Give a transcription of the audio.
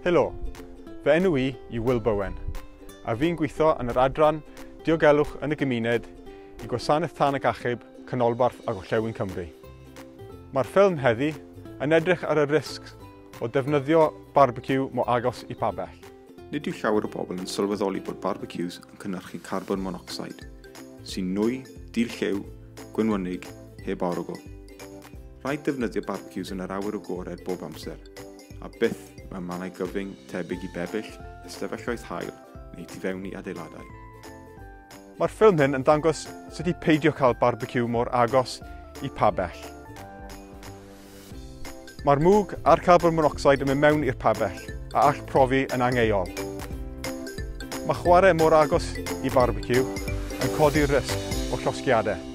Helo, fy enw i yw Will Bowen, a fi'n gweithio yn yr adran Diogelwch yn y Gymuned i Gwasanaeth Tân ac Achub Canolbarth a Gorllewin Cymru. Mae'r ffilm heddi yn edrych ar y risg o defnyddio barbeciw mor agos i pabell. Nid yw llawer o bobl yn sylweddoli bod barbeciws yn cynhyrchu carbon monocsid, sy'n nwy, di-lliw, gwenwynig, heb arogl. Rhaid defnyddio barbeciws yn yr awyr agored bob amser, a byth mewn mannau gyfyng tebyg i bebyll, ystafelloedd haul neu tu fewn i adeiladau. Mae'r ffilm hyn yn dangos sut i peidio cael barbeciw mor agos i pabell. Mae'r mwg a'r carbon monoxide yn mynd mewn i'r pabell a all profi yn angheuol. Mae chwarae mor agos i barbeciw yn codi'r risg o llosgiadau.